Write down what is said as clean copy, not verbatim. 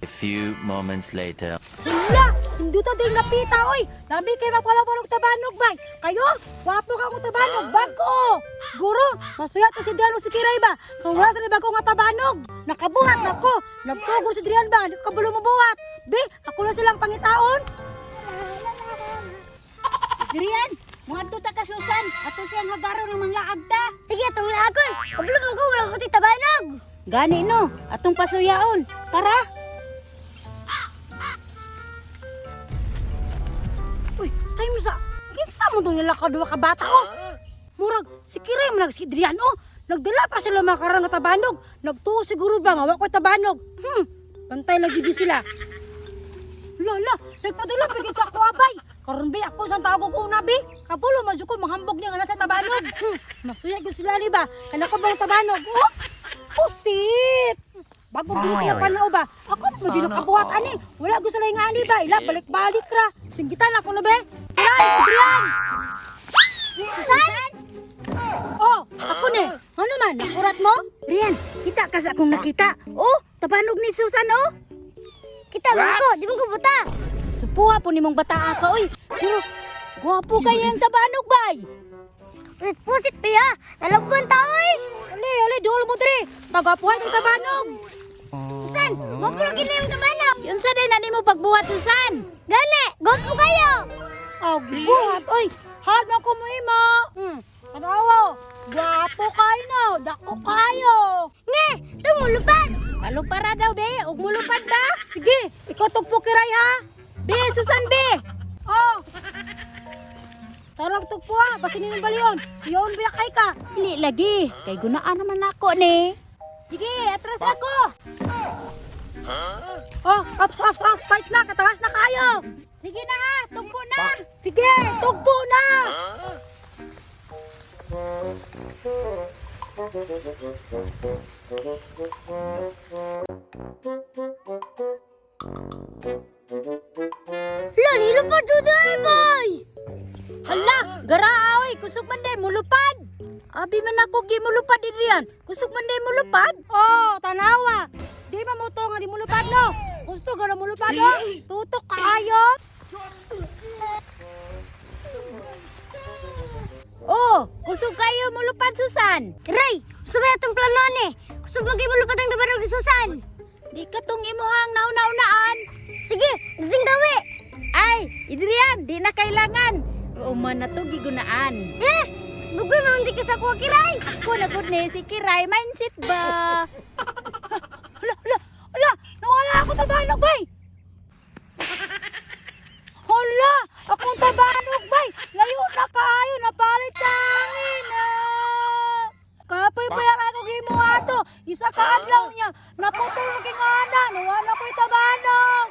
A few moments later. Hala, hindi to ding napita oy. Lami kay magpalapalog tabanog bay. Kayo, wapo ka kong tabanog bago. Guro, masuya to si Diano si Kiray ba? Kung wala sa bago nga tabanog. Nakabuhat nako. Nagtugo si Drian ba? Di ko kabulo mobuhat. Be, ako na silang pangitaon. Adrian, mga ta ka Susan, ato siyang hagaro ng manglaag ta. Sige, atong lagon. Kabalo man ko, wala ko tabanog. Gani no, atong pasuyaon. Tara. Uy, tayo mo sa kinsa mo tong nila kaduha ka bata oh. Murag si Kiray man si Adrian oh. Nagdala pa sila mga karang nga tabanog. Nagtuo siguro ba nga wa ko'y tabanog. Bantay lagi di sila. Lala, nagpadula pa gid sa ako abay. Karon bi ako sa tawag ko una bi. Kapulo man jud ko manghambog niya nga nasa tabanog. Masuya gyud sila ni ba. Kana ko bang tabanog? Oh, pusit. Bago gid sila panao ba. Ako mo jud nakabuhat ani. Wala gusto sila nga ani ba. Ila balik-balik ra. Singgitan ako na be. Kiray, Adrian. Susan? Oh, ako ni. Ano man, nakurat mo? Rian, kita ka sa akong nakita. Oh, tabanog ni Susan oh. Kita man ko, di man ko buta. Supuha po nimong bataa ka oy. Pero gwapo kay ang tabanog bay. Pusit, pusit pa ya. Nalagpon ta, oy. Ali, ali, duol mo dre. Pagapuhay ng tabanog. Susan, gwapo lagi na yung tabanog. Yun sa day na nimo pagbuhat Susan. Gani, gwapo kayo. Oh, gibuhat oy. Had man ko mo. Tanawa. Gwapo kayo no. Dako kayo. Nge, tumulupad. Palupara daw be, ug mulupad ba? Sige, ikaw tugpo kiray ha. Be, Susan be. Oh. Tarong tugpo ha, basin ninyong balion. Siyon biya kay ka. Dili lagi, kay gunaan naman ako ni. Sige, atras na ko. Oh, ups, ups, ups, fight na, kataas na kayo. Sige na ha, tugpo na. Sige, tugpo na. Hala, nilupad jud ay, boy. Hala, garaa oy, kusog man day mulupad. Abi man ako di mulupad Adrian. Kusog man day mulupad. Oh, tanawa. Di ba mo to nga di mulupad no? Gusto ka na mulupad no? Tutok kaayo. Oh, kusog kayo mulupad Susan. Kiray, usabay atong plano ni. Kusog man kay mulupad ang tabanog ni Susan. Di ka tong imuhang nauna-unaan. Sige, dating gawi. Ay, Adrian, di na kailangan. Uma na to gigunaan. Eh, mas bugoy man di ka sa kuha, Kiray. Ako na gud ni si Kiray mindset ba? Hala, hala, hala, nawala ako tabanog, bay! Hala, akong tabanog, bay! Layo na kaayo, napalit sa hangin, ah! Kapoy pa yan ako gimo ato. Isa ka adlaw niya, naputol ang king ana, nawala ko'y tabanog.